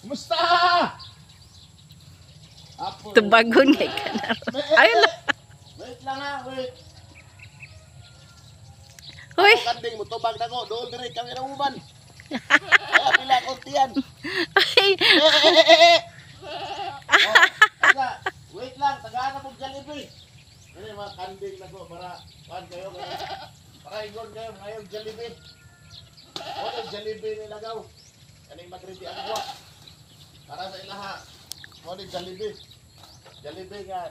Kumusta? Apo. Tubagon kay ka na. Ay, la. Wait lang ha, wait. Hoy. Ako kanding mo tubag na ko, dool diri kami na uban. Kaya pila konti yan. Ay. Eh, eh, eh, eh, eh. Oh, taga, wait lang, tagaan na pong Jollibee. Dili mga kanding na ko para kuan kayo para ingon kayo ngayong Jollibee. Wala Jollibee nila gaw. Kaning Madrid ang buwa. Para sa ilaha. Mo ni Jollibee. Jollibee nga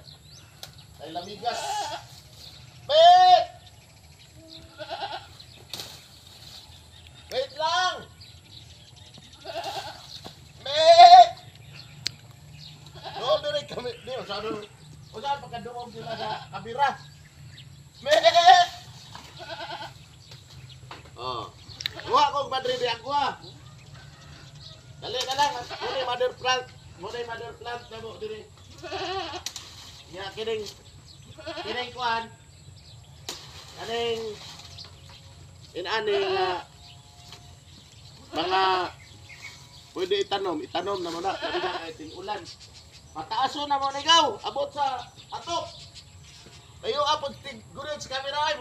ay lamigas. Wait! Wait lang! Wait! Doon dire kami. Di, sabi mo. O saan pagkaduog sila sa kabira? Wait! Oh. Kuha kong Madrid di agwa. Dali na lang. Muna mother plant. Muna mother plant na mo diri. Nya kining kuan. Kaning inaning mga pwede itanom, itanom na mo na. Labi na kay ting-ulan. Pataaso na mo ikaw, abot sa atok. Tayo apod tig gurit sa camera ay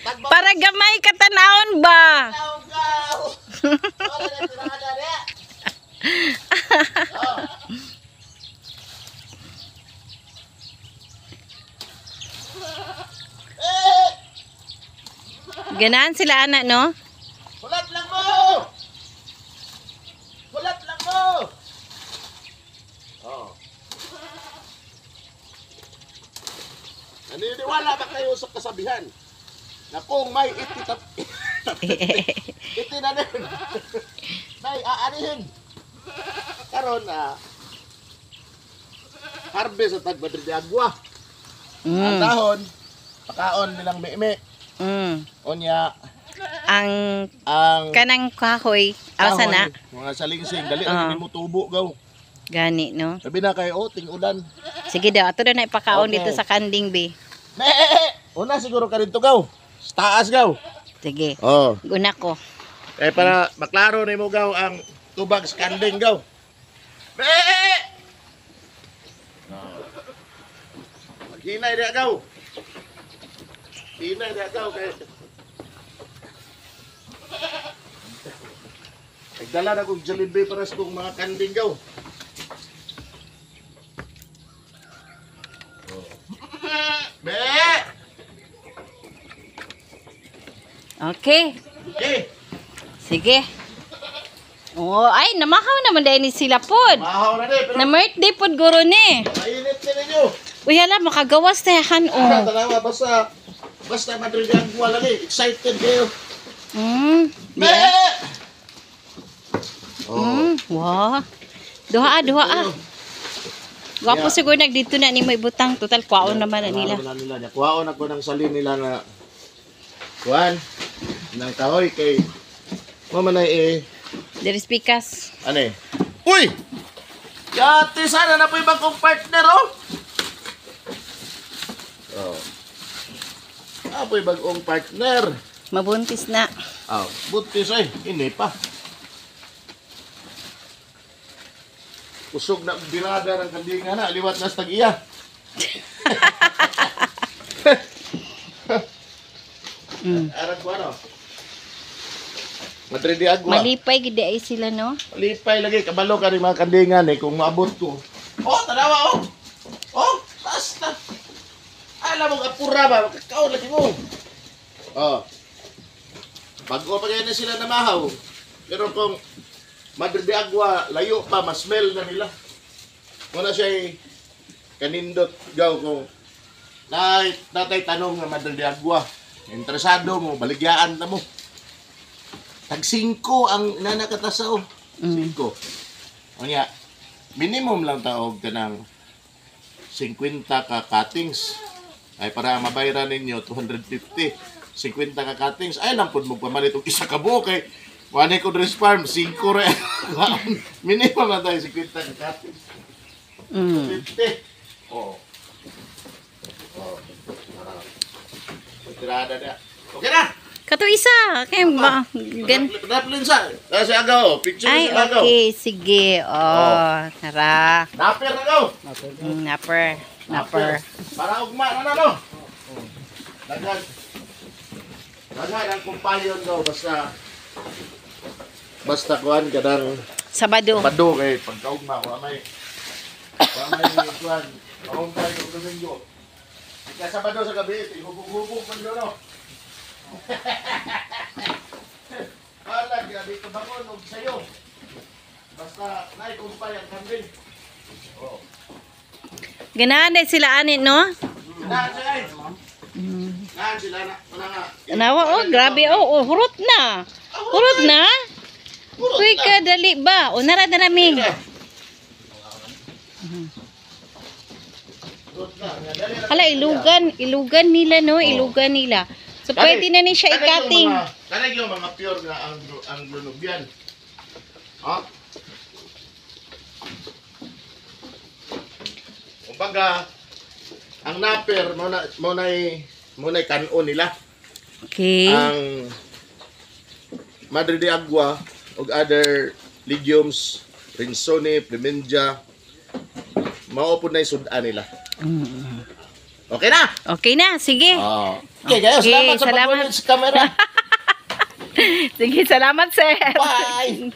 tagba. Para gamay katanawon ba? Gaw gaw. Wala na tirada niya. Oh. Eh! Ganahan sila ana, no? Hulat lang mo! Hulat lang mo! Oh. Naniniwala ba kayo sa kasabihan na kung may ititap itinanim, may aanihin? Karon na harvest sa tag Madrid de Agua. Ang dahon, pakaon nilang meme. Unya, Ang ang kanang kahoy, asa na? Mga salingsing, dali ang hindi mo tubo gaw. Gani, no? Sabi na kayo, oh, ting ulan. Sige daw, ato na ipakaon Okay. dito sa kanding, be. Me! Una siguro ka rito gaw. Sa taas gaw. Sige. Oh. Una ko. Eh para maklaro nimo gaw ang tubag sa kanding gaw. Me! Oh. Maghinay diha gaw. Hinay diha gaw kay nagdala na kong Jollibee para sa kong mga kanding gaw. Oh. Me! Okay. Okay. Sige. Oh, ay, namahaw naman dahil ni sila pod. Mahaw na di, pero Na birthday pod guro ni. mainit na ninyo. Uy, hala, makagawas tayahan, oh. Tanawa, basta Madrid ang buwa lagi. Excited kayo. Me! Oh. Wow. Duha, ah, duha, ah. Gwapo Yeah. siguro nagdito na ni mo ibutang. Total, kwaon naman na nila. Kuwaon na nila. Kuwaon ako ng salin nila nga kuan ng kahoy kay mo man ay eh There is pikas. ano eh. Uy! Yate sana na po ibang kong partner oh. Oh. Apoy bagong partner. Mabuntis na. Oh, buntis ay, ini pa. Usog na ang birada ng kandinga na, liwat na sa tag-iya. Arang ko ano? Madrid de Agua. Malipay gid ay sila, no? Malipay lagi, kabalo ka rin mga kandingan eh, kung maabot ko. Oh, tanawa oh! Oh, taas na! Alam mo, apura ba? Makakaon lagi mo. Oh. Bago pa kaya na sila namahaw. Pero kung Madre de Agua, layo pa, mas-smell na nila. Muna siya kanindot gaw kung natay tanong nga Madre de Agua. Interesado mo, baligyaan na mo. Tag 5 ang nanakatasaw. 5. Unya, minimum lang taog ka ng 50 ka cuttings. Ay para mabayaran ninyo 250. 50 ka cuttings. Ay lang pud mo pamalit og isa ka buok kay wala ko dress farm 5 ra. Minimum lang tayo 50 ka cuttings. 50. Oo. Oo. Tirada na. Okay na. Kato isa. Kay ba gan Daplin sa. Sa agaw, picture Ay, sa agaw. okay, sige. Oh, tara. Naper na gaw. Napper. Napper. Para ugma na na no. Daghan. Daghan ang kumpayon daw basta basta kuan kanang Sabado. Sabado kay pagkaugma wa may kuan kaumpay og Domingo. Ika Sabado sa gabi, hubog-hubog man yun, no. Wala, grabe ka bangon og sayo. Basta naay kumpay ang kambing. Oh. Ganahan na sila ani, no? Naan sila ay. Naan sila na. Wala nga. Nawa, oh, grabe, oh, oh, hurot na. Hurot na. Hurot Uy, na. kadali ba? O, nara na naming. Hurot na. Nga, dali na. Hala, ilugan. Ilugan nila, no? Ilugan nila. So, pwede na ni siya i-cutting. Kanay yung mga pure nga Anglo-Nubian. Ha? Kumbaga, ang naper mo na kanon nila. Ang Madre de Agua ug other legumes, Rinsone, Plemenja, mao po na sudan nila. Okay na? Okay na, sige. Oh. Okay, guys, Okay, salamat sa salamat. pag sa camera. Sige, salamat, sir. Bye!